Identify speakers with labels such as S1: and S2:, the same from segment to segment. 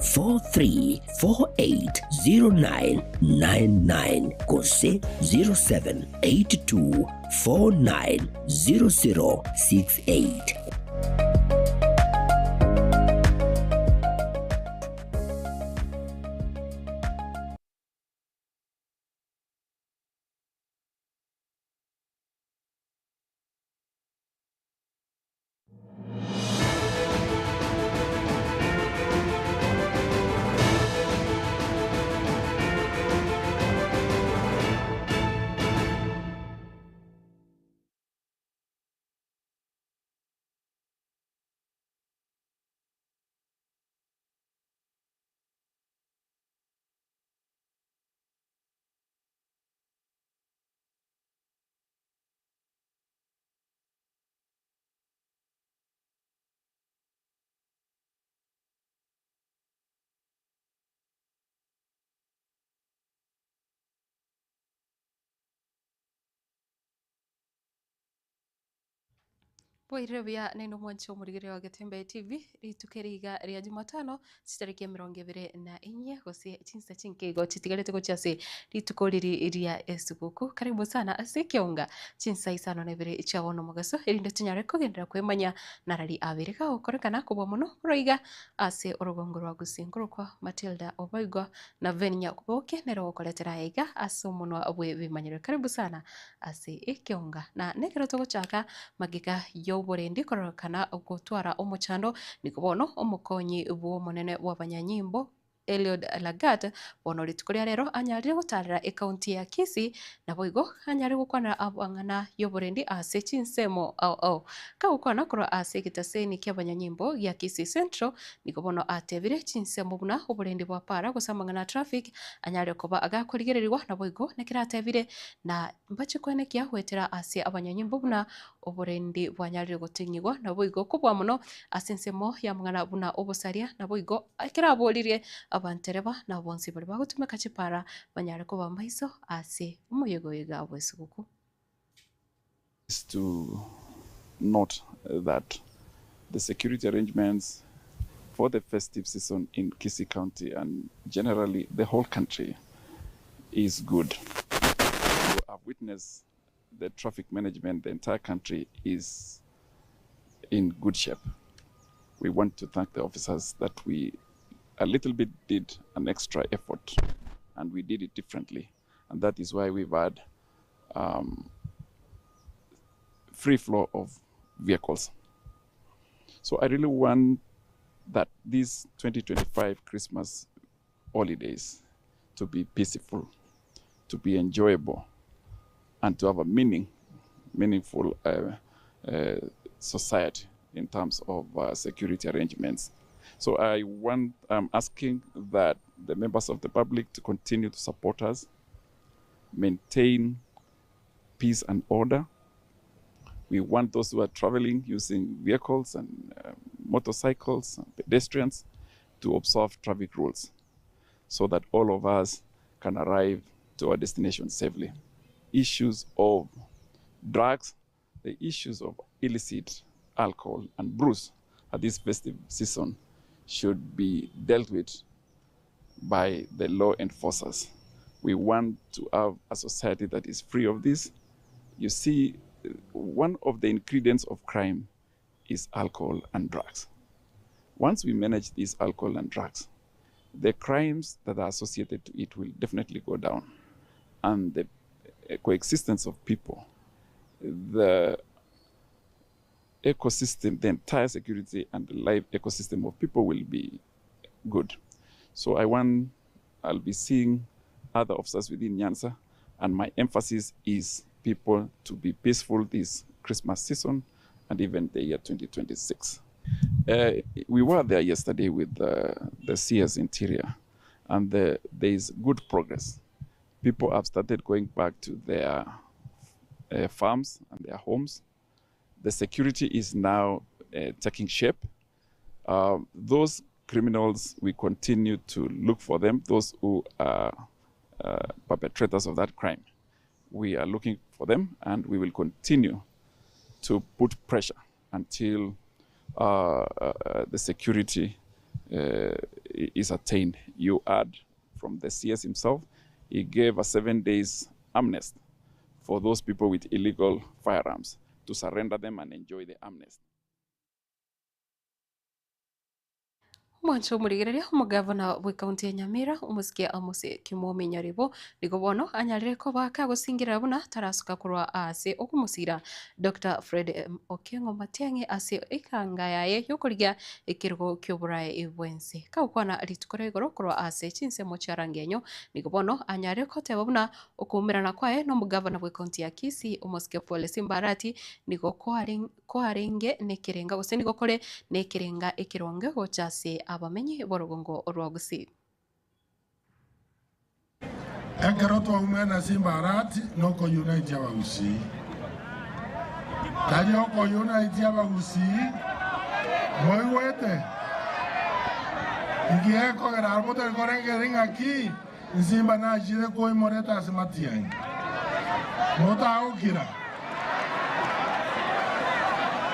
S1: 4348 0999 gose 0782 490068.
S2: Bwairire buya naende omwanche omorigereria wa Getembe TV, rituko eri iga ria Jumatano, chitariki emerongo ebere na inye gose chinsa chinke igo chitigarete gochia ase rituko riri ria esuguku. Karibu sana ase ekeonga chinsa isano na ibere chia bono omogaso erinde tonyare kogenderera kwemanya narari abere gagokorekana kobua mono korwa iga ase orogongo rwa Gusii. Nkorokwa Matilda Obaigwa na Veni Nyakuboke nere ogokoretera aya iga ase omonwa bw'ebimanyerero. Karibu sana ase ekeonga. Na nekero togochaka magega y'oborendi kororekana gotwara omochando, nigo bono omokonyi bw'omonene bw'abanyanyimbo Eliud Lagat bono rituko ria rero anyarire gotarera ecounty ya Kisii naboigo anyare gokwanera amang'ana y'oborendi ase chinsemo ao ao. Kagokwana korwa ase egetaseni ki'abanyanyimbo gia Kisii Central nigo bono atebire chinsemo buna oborendi bwa para gose amang'ana a traffic anyare koba agakorigererigwa naboigo nekero atebire Na mbache koenekia goetera ase abanyanyimbo buna oborendi bwanyarire goting'igwa, naboigo kobua mono ase ensemo y'amang'ana buna obosaria, naboigo ekero aboririe abantereba na bonsi baria bagotumeka chipara banyare koba amaiso ase omoyega oyo iga bw'esuguku.
S3: Is to note that the security arrangements for the festive season in Kisii County and generally the whole country is good. You have witnessed the traffic management, the entire country is in good shape. We want to thank the officers that we a little bit did an extra effort and we did it differently. And that is why we've had um, free flow of vehicles. So I really want that these 2025 Christmas holidays to be peaceful, to be enjoyable, and to have a meaning, meaningful uh, uh, society in terms of uh, security arrangements. So I want, I'm asking that the members of the public to continue to support us, maintain peace and order. We want those who are traveling using vehicles and uh, motorcycles and pedestrians to observe traffic rules so that all of us can arrive to our destination safely. Issues of drugs, the issues of illicit alcohol and brews at this festive season should be dealt with by the law enforcers. We want to have a society that is free of this. You see, one of the ingredients of crime is alcohol and drugs. Once we manage these alcohol and drugs, the crimes that are associated to it will definitely go down. And the coexistence of people, the ecosystem, the entire security and the life ecosystem of people will be good. So I want, I'll be seeing other officers within Nyanza, and my emphasis is people to be peaceful this Christmas season and even the year 2026. We were there yesterday with the CS Interior, and there is good progress. People have started going back to their farms and their homes. The security is now taking shape. Those criminals, we continue to look for them, those who are perpetrators of that crime. We are looking for them and we will continue to put pressure until the security uh, is attained. You add from the CS himself, he gave a 7 days amnesty for those people with illegal firearms to surrender them and enjoy the amnesty.
S2: Omwancho omorigereria, omogavana bw'ekaunti ya Nyamira, omosike Amos Kimomi Nyaribo, nigo bono anyarire koba kagosingerera buna tarasoka korwa aase okomosira Doctor Fred Okengo Matiang'i ase ekanga yaye y'okorigia ekerogo ki'oborae bw'ense. Kagokwana rituko ria igoro korwa ase chinsemo chia Rangenyo, nigo bono anyarire goteba buna okoumerana kwaye nomogavana bw'ekaunti ya Kisii, omosike Paul Simba Arati, nigo kwarenge nekerenga gose nigo kore nekerenga ekeronge gocha ase abamenyi b'orogongo rwa Gusii.
S4: Ekero twaumera na Simba Arati nokounite abagusii. Tari okounite abagusii moigwete. Ngiekogera aro motari korengera ng'aki Simba nachire koimoreta ase Matiang'i. Motagokira.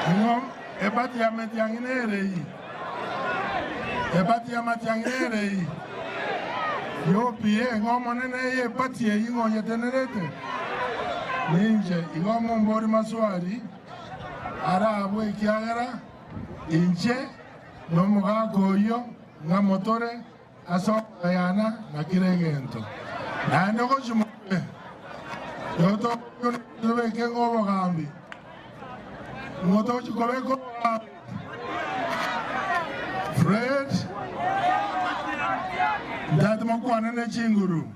S4: Ing'o ebati ya Matiang'i nerei. Ebati ya Matiang'i nerei. Yopie ng'o monene eye ebati eyi ng'onyetenerete. Ninche igo mombori maswali arabwe ekiagera inche nomogaka oyo ng'amotore ase okogayana na kera egento. Naende gochimotwe yotobeke ng'obogambi ng'otochikobeka obogambi Fred ntati mokwane ne chinguru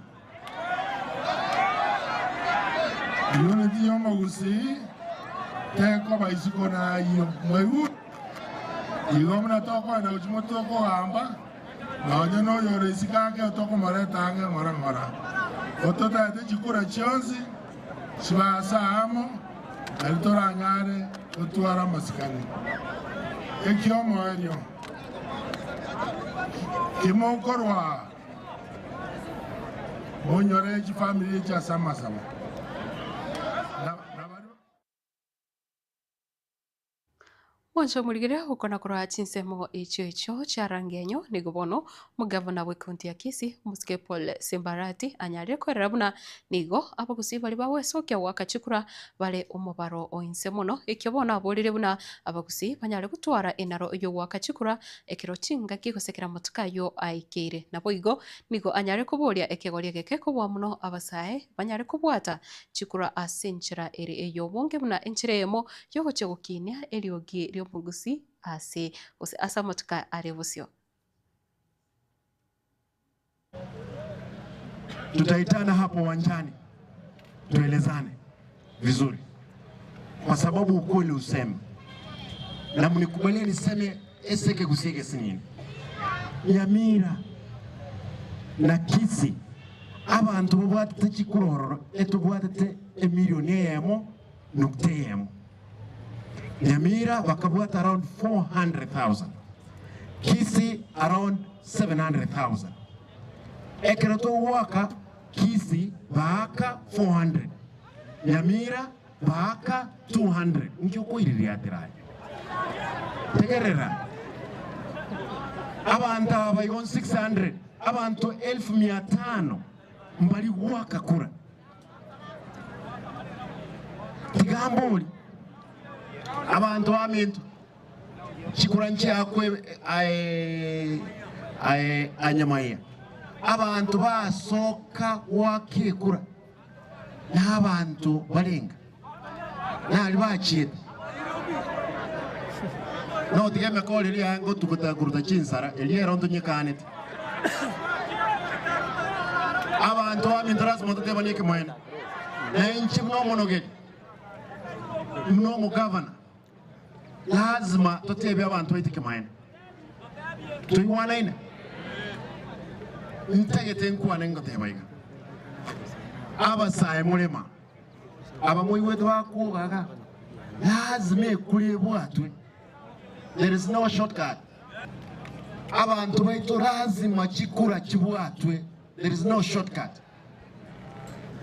S4: unity y'omogusii tekoba isiko nayo mwaigu igo muna tokoenda gochimotwe tokogamba nonye noyore isiko ake tokomoreta ang'e ng'ora ng'ora ototaete chikura chionsi chibasa amo nari toranyare gotwara amasikani ekiomoerio kimokorwa monyore chifamiri chiasamasama
S2: Mwancho omorigere gokona korwa chinsemo echio echio chiarangenyo nigo bono omogavana bw'ekaunti ya Kisii omosike Paul Simba Arati anyarire kwerera buna nigo abagusii baria bagwesokia goaka chikura bare omobaro oinse mono ekio bono aborire buna abagusii banyare gotwara enaro y'ogoaka chikura ekero chingaki gose kera amatuko aywo aikeire. Naboigo nigo anyare koboria ekegori egeke kobua mono abasae banyare kobwata chikura ase enchera ere ey'obonge buna enchera eyemo yogochia gokinia eriogi ri'omogusi ase gose ase amatuko are bosio.
S5: Tutaitana hapo uwanjani tuelezane vizuri, kwa sababu ukweli useme, na mnikubalie niseme eseke gusiege sinini Nyamira na Kisii abantu babwatete chikurororo etubwatete emilioni eyemo nukta eyemo. Nyamira bakabwata around 400,000, Kisii around 700,000. Ekero togwaka Kisii baaka 400, Nyamira baaka 200. Nkio koiriria atiraye tegerera abantu aba baigo 600 abantu 1500 mbari gwaka kura tigambori abantu baminto chikura nchiakwe anyamaya abantu basoka wakekura n'abantu barenga nali bachiete no tigeme kori ria ngotuguta kuruta chinsara eliero ntunyikanete abantu baminto lazima tutebanie kimwene nenchi muno muno mugavana lazima tutebe abantu baite kimwene tuiwanaine ntegete nkwane ngoteba iga abasae mulema abamuiwetu bakugaga lazima ekuri bwatwe. There is no shortcut. Abantu baitu lazima chikura chibwatwe. There is no shortcut.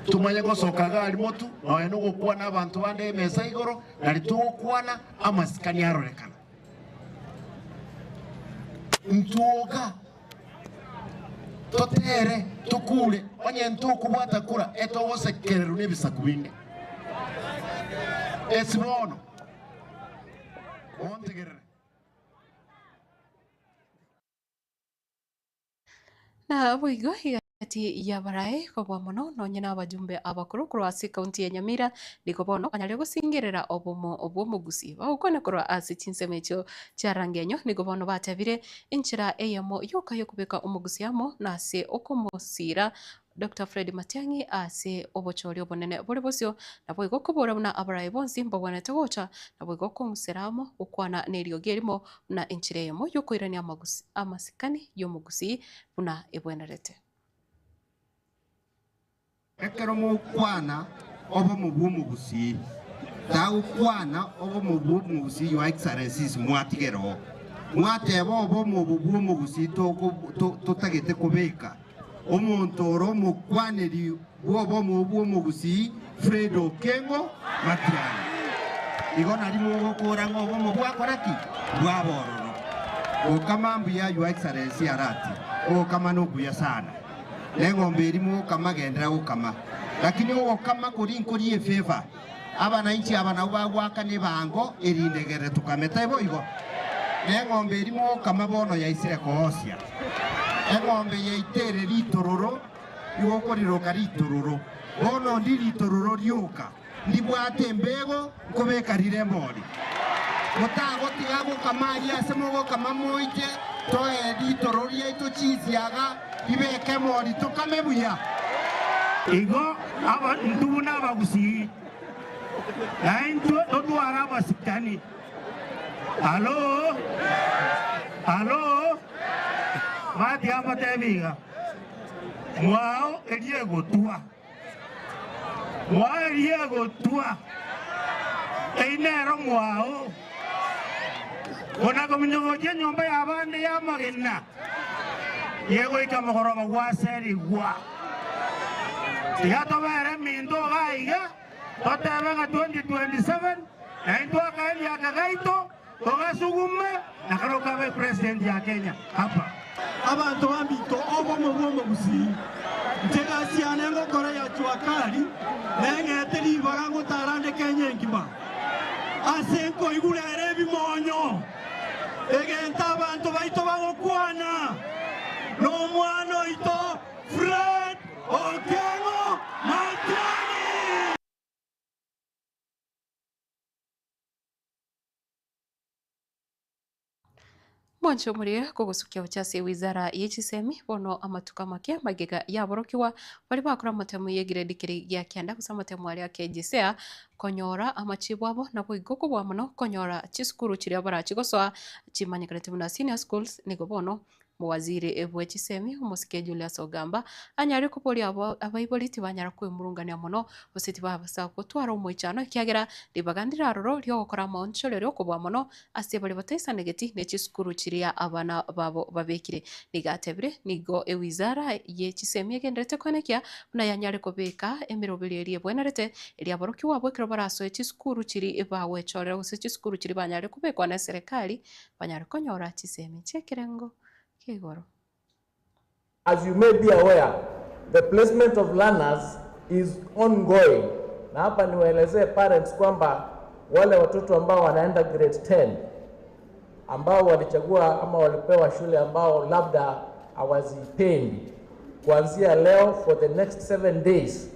S5: Tumanye gosoka gari motu noe nogokwana abantu bande emesa igoro nari tugokwana amasikani arorekana. Ntwoka totere tokure, onye ntokobwata kura etogosekererwa nebisaku binde. Esi bono montegerere.
S2: Na boigo egati y'abarai kobua mono nonye nabajumbe abakoro korwa ase ekaunti ya Nyamira nigo bono banyare gosingerera obomo bw'omogusii. Bagokwana korwa ase chinsemo echio chia Rangenyo nigo bono batebire enchera eyemo yoka yokobeka omogusii amo nase okomosiira Doctor Fred Matiang'i ase obochori obonene bore bosio, naboigo kobora buna abarai bonsi mbagwenerete gocha, naboigo kong'usera amo gokwana neriogi erimo buna enchera eyemo y'okoirania amasikani y'omogusii buna ebwenerete.
S5: Ekero mogokwana obomo bw'omogusii, tagokwana obomo bw'omogusii Your Excellencies mwatigera oo. Mwateba obomo obo bw'omogusii totagete kobeka. Omonto ore omokwaneri bw'obomo bw'omogusii Fred Okengo Matiang'i. Igo nario mogokora ng'a obomo bwakora ki? Bwaba ororo. Gokama mbuya Your Excellency Arati, ogokama nokuya sana. Neng'ombe eria mogokama genderera gokama. Lakini ogokama koria nkoria efavour. Abananchi aba nabwo bagoakana ebango erinde egere tokame, taibo igo? Neng'ombe eria mogokama bono yaisire koosia. Eng'ombe yaito ere ritororo, igo okoriroka ritororo. Bono ndi ritororo rioka, ndibwate embego, nkobeka rire embori. Motagotiga gokama aria ase mogokama moite, toe ritororo riaito chinsiaga, ribeke emori tokame buya.
S6: Igo intwe buna abagusii, na intwe totware abasikani. Alo? Alo? Matiga mbatebi iga, mwao eria egotwa, mwao eria egotwa, eyio nero mwao. Kona kominyogochia enyomba y'abande y'amagena, yegoika mogoroba gwaserigwa. Tiga tobere eminto iga iga, totebe ng'a 2027 naintwe akaerio aka gaito togasugume na karobwo kabe president ya Kenya hapa.
S7: Abanto baminto, obomo bw'omogusii, inche egasi yane ngokora ya jua kali, neng'ete ribaga ngotara nde Kenya engima. Ase nkoigura ere ebimonyo, egento abanto baito bagokwana, nomwana oito Fred Okengo Matiang'i.
S2: Mwanche omorie kogosukia gochia ase ewizara ye chisemi, bono amatuko amake magega y'aborokigwa baria bakora amatemo y'egiredi keria gia kianda gose amatemo aria a KJSEA konyora amachibu abo naboigo kobua mono konyora chisukuru chiria barachie gosoa chimanyekanete buna senior schools nigo bono Mowaziri bwe chisemi, omosike Julius Ogamba, anyare koboria abo abaibori tibanyara kwemurungania mono, gose tibabasa gotwara omoichano, ekiagera ribaga ndire aroro ri'ogokora amaonchorerio okobua mono ase baria bataisanegeti ne chisukuru chiria abana babo babekire. Nigo atebire, Nigo ewizara ye chisemi egenderete koenekia buna yanyare kobeka emeroberio eria ebwenerete, eria aborokigwa abwo ekero barasoe chisukuru chiria bagwechorera gose chisukuru chiria banyare kobekwa neserekari, banyare konyora chisemi chi'ekerengo kia igoro.
S8: As you may be aware, the placement of learners is ongoing. Na hapa niwaelezee parents kwamba wale watoto ambao wanaenda grade 10 ambao walichagua ama walipewa shule ambao labda hawazipendi, kuanzia leo for the next 7 days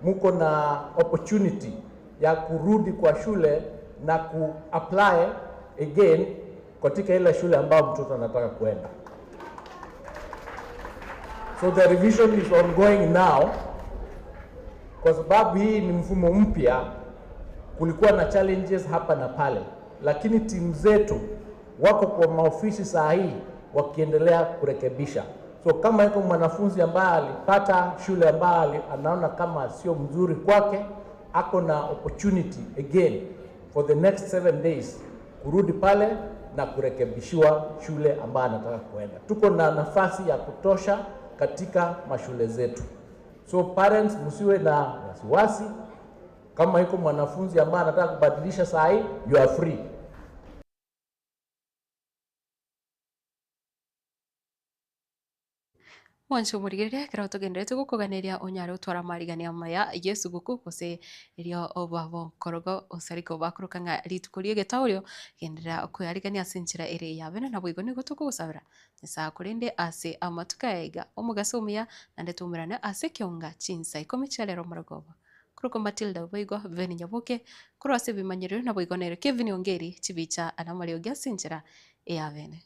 S8: muko na opportunity ya kurudi kwa shule na ku-apply again katika ile shule ambayo mtoto anataka kuenda. So the revision is ongoing now. Kwa sababu hii ni mfumo mpya, kulikuwa na challenges hapa na pale, lakini timu zetu wako kwa maofisi saa hii wakiendelea kurekebisha. So kama yuko mwanafunzi ambaye alipata shule ambayo anaona kama sio mzuri kwake, ako na opportunity again for the next 7 days kurudi pale na kurekebishiwa shule ambayo anataka kuenda. Tuko na nafasi ya kutosha katika mashule zetu. So parents, msiwe na wasiwasi. Kama yuko mwanafunzi ambaye anataka kubadilisha saa hii, you are free.
S2: Mwanche omorigereria ekero togendererete gokoganeria onyare gotwara amarigani amaya y'esuguku gose erio oba bonkorogo osariko bakoroka ng'a rituko ri'egetaurio genderera koyarigania ase enchera ere eyabene naboigo nigo tokogosabera Nyasae akorende ase amatuko aya iga omogaso omuya naende toumerane ase ekeonga chinsa ikomi chia rero omorogoba. Korokwa Matilda boigo Veni Nyaboke korwa ase ebimanyererio naboigo nere Kevin Ongeri chibicha namariogi ase enchera eyabene.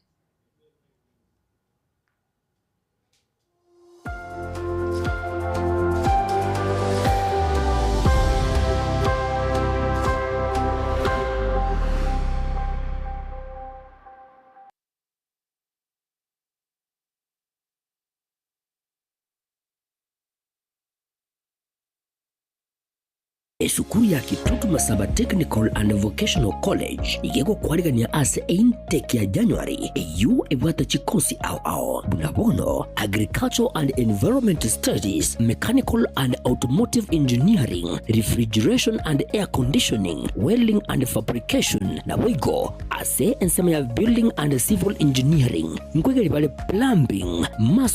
S1: Esukuru ya Kitutu Masaba Technical and Vocational College iga egokwarigania ase eintake ya January eyio ebwate chikosi ao ao buna bono Agricultural and Environment Studies, Mechanical and Automotive Engineering, Refrigeration and Air Conditioning, Welding and Fabrication naboigo ase ensemo ya Building and Civil Engineering nkoigeria bare Plumbing, Masonry.